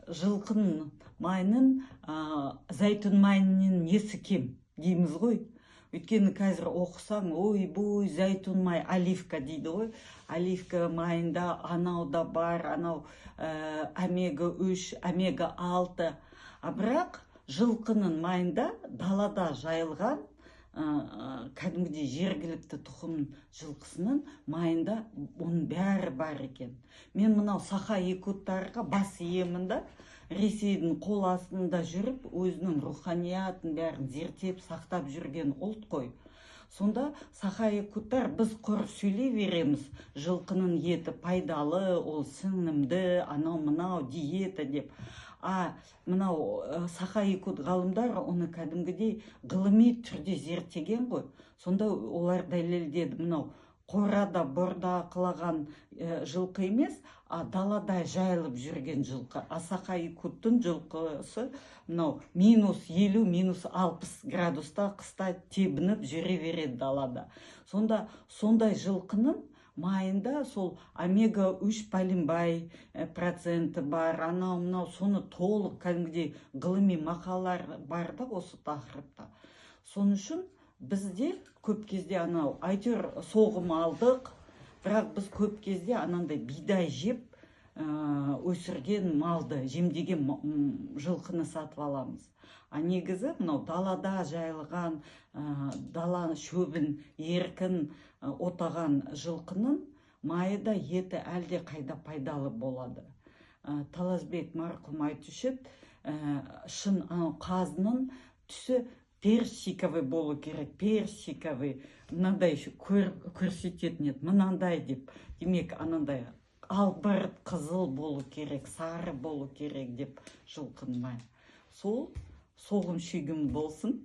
Жылқының майының зәйтүн майының несі кем дейміз ғой. Өйткені қазір оқысаң, ойбой, зәйтүн май, оливка дейді ғой, оливка майында анау да бар, анау омега 3, омега 6. А бірақ жылқының майында, далада жайылған кәдімгідей жергілікті тұқым жылқысының майында оның бәрі бар екен. Мен мынау саха якуттарға бас иемін да. Ресейдің қол астында жүріп, өзінің руханиятын бәрін зерттеп, сақтап жүрген ұлт қой. Сонда саха якуттар, біз құр сөйлей береміз, жылқының еті пайдалы, ол сіңімді, анау мынау диета деп. А мынау саха якут ғалымдары оны кәдімгідей ғылыми түрде зерттеген ғой. Сонда олар дәлелдеді: мынау қорада бордақылаған жылқы емес, а далада жайылып жүрген жылқы. А саха якуттың жылқысы мынау минус 50, минус 60 градуста қыста тебініп жүре береді далада. Сонда сондай жылқының майында сол омега 3 пәленбай проценті бар, анау мынау, соны толық кәдімгідей ғылыми мақалалар бар да осы тақырыпта. Сол үшін бізде көп кезде анау әйтеуір соғым алдық, бірақ біз көп кезде анандай бидай жеп өсірген малды, жемдеген жылқыны сатып аламыз. А негізі мынау далада жайылған, дала шөбін еркін отаған жылқының майы да, еті әлде қайда пайдалы болады. Таласбек марқұм айтушы еді, шын анау қазының түсі персиковый болу керек, персиковый мынандай көрсететін еді, мынандай деп. Демек, анандай албырт қызыл болу керек, сары болу керек деп жылқының майы. Сол соғым шүйгін болсын.